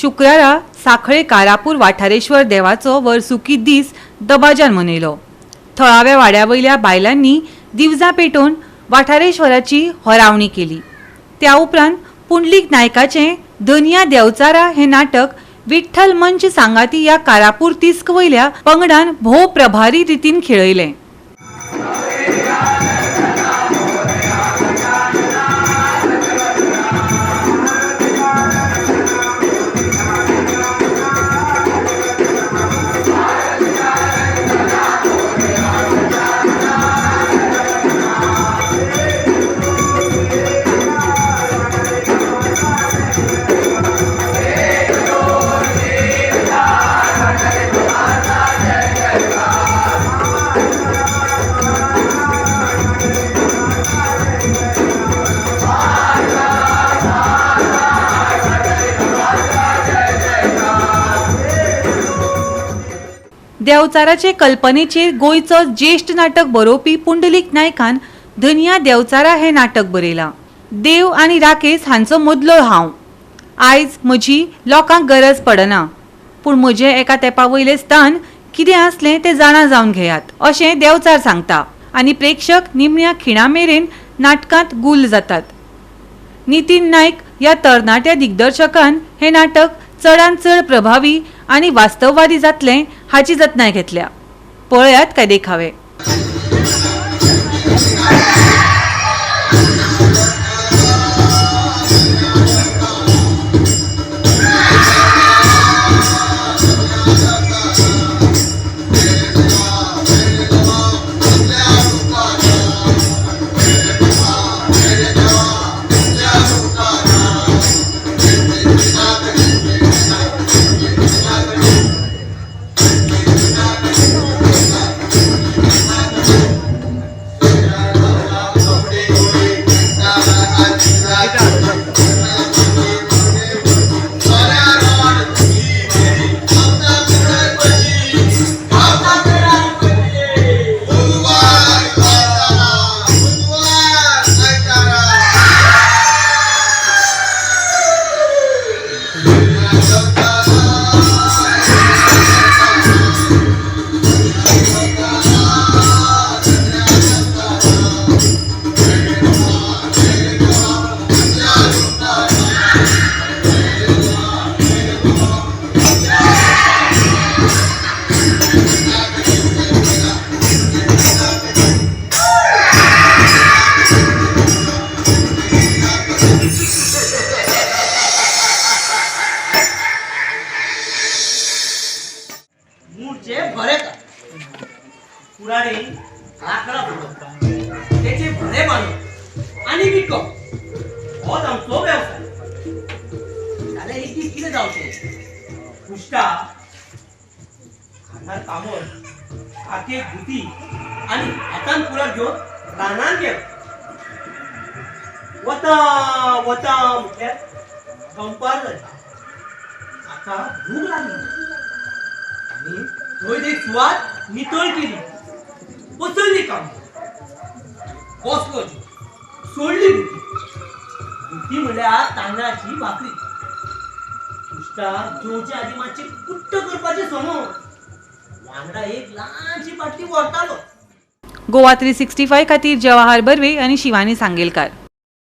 शुक्रारा सांखळे कारापूर वाठारेश्वर देवाचो वर्सुकी दीस दबाज्यान मनयलो. थळाव्या वाड्या वयल्या बायलांनी दिवजां पेटोवन वाठारेश्वराची होरावणी केली. त्या उपरांत पुंडलीक नायकाचें धनया देवचारा हें नाटक विठ्ठल मंच सांगाती ह्या कारापूर तिस्क वयल्या पंगडान भोव प्रभारी रितीन खेळयलें. देवचाराचे कल्पनेचेर गोंयचो ज्येश्ठ नाटक बरोवपी पुंडलीक नायकान धनया देवचारा हें नाटक बरयलां. देव आनी राकेस हांचो मदलो हांव. आयज म्हजी लोकांक गरज पडना, पूण म्हजें एका तेंपा वयलें स्थान कितें आसलें तें जाणा जावन घेयात अशें देवचार सांगता आनी प्रेक्षक निमण्या खिणा मेरेन नाटकांत गुल जातात. नितीन नायक ह्या तरणाट्या दिग्दर्शकान हें नाटक चडांत चड प्रभावी आनी वास्तववादी जातलें हाची जतनाय घेतल्या. पळयात काय देखावे. कुराडी लाकडां फोडप, तेचे भरे बांदप आनी विकप होच आमचो वेवसाय. जाल्यार एक दीस कितें जावचें, कुश्टा खांदार कामर, काकेक भुती आनी हातान कुराड घेवन रानान गेलो. वता वता म्हटल्यार दनपार जाली. आतां भूक लागली आनी थंय एक सुवात नितळ केली, पसरली काम, बसलो, सोडली भुती. भुती म्हळ्यार तांदळाची भाकरी. कुश्टा जेवचे आदी मातशी कुट्ट करपाचें समज वांगडा एक ल्हानशी बाटली व्हरतालो. गोवा 365 खातीर जवाहर बर्वे आनी शिवानी सांगेलकार.